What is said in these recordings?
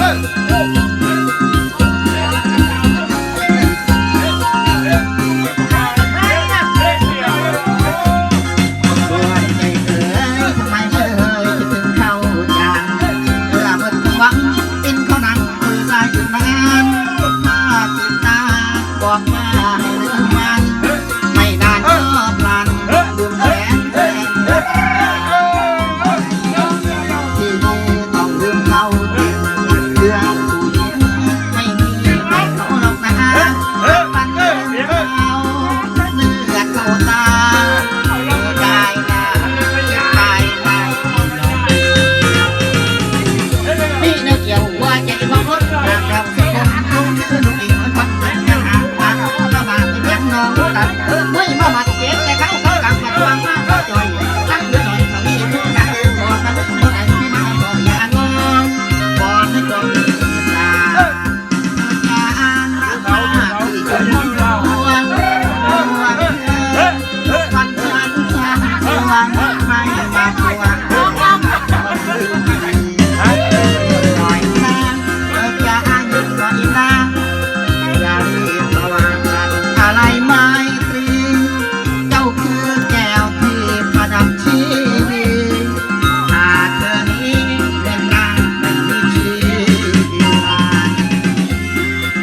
ດວງໃຈເອີຍ ທຳໄມເອີຍ ຄິດເຖິງເຂົາຈັ່ງ ເມື່ອໝົດຄວາມຫວັງ ເປັນເຂົານັ່ງຄຸຍສາຍຢູ່ນານ ພາຕິດຕາບອກມາໃຫ້ລືມມັນ ໄມ່ນານກໍພລັນລືມແຟນ ທີ່ນີ້ຕ້ອງລືມເຂົາ ເລື່ອງຜູ້ຍິງ ໄມ່ມີໃຜເຂົາຫຼອກນາ ມັນລືມເຂົາ ເລືອດເຂົ້າຕາ ຕາຍນາ ຕາຍນາ ມີແນວກ່ຽວຫົວໃຈບໍ່ຄົນ ຫາກເຮົາ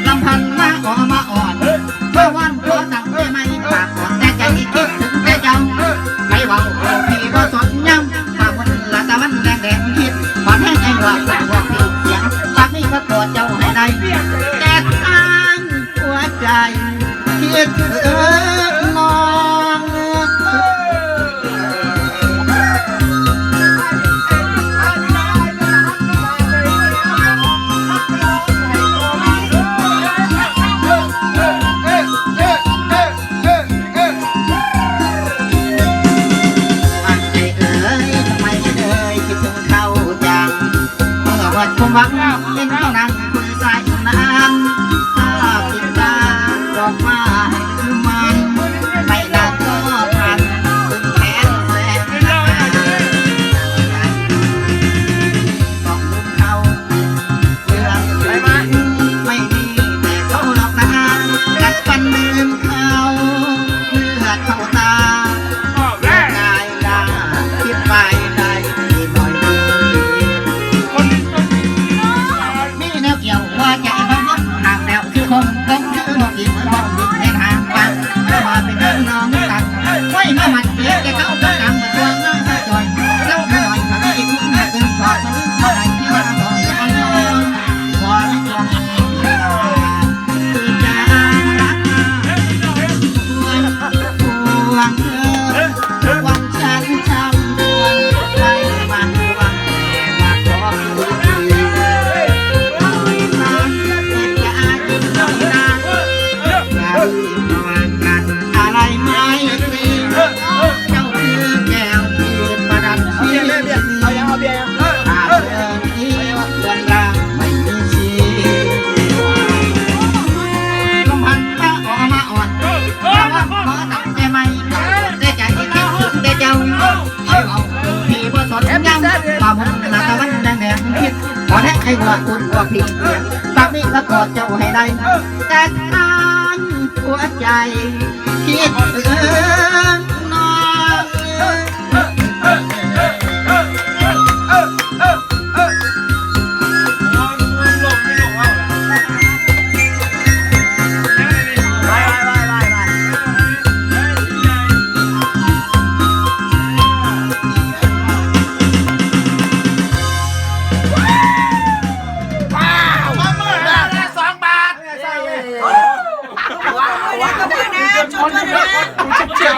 ລຳພັນມາຂໍມາອ້ອນ ມາວອນຂໍຕັ້ງແຕ່ໄມ້ປາກອ່ອນ ແຕ່ໃຈຄິດເຖິງແຕ່ເຈົ້າ ໃຜເວົ້າເວົ້າ ພີ່ບໍ່ສົນຍຳ ຟ້າມົນລະຕາວັນແດງແດງ ຄິດຮອດແຮງໃຫ້ວ່າ ພວກພີ່ສຽງ ປາກນີ້ມາກອດເຈົ້າໃຫ້ໄດ້ ແຕ່ທາງຫົວໃຈຄິດເຖິງນ້ອງ. ດວງໃຈເອີຍ ທຳໄມເອີຍ ຄິດເຖິງເຂົາຈັ່ງ ເມື່ອໝົດຄວາມຫວັງ ເຫັນເຂົານັ່ງຄຸຍສາຍຢູ່ນານ ພາຕິດຕາບອກມາໃຫ້ ສາມີສະກອດເຈົ້າໃຫ້ໄດ້ ແຕ່ທາງຫົວໃຈຄິດເຖິງນ້ອງ. ສອງບາດ. ເຈັບ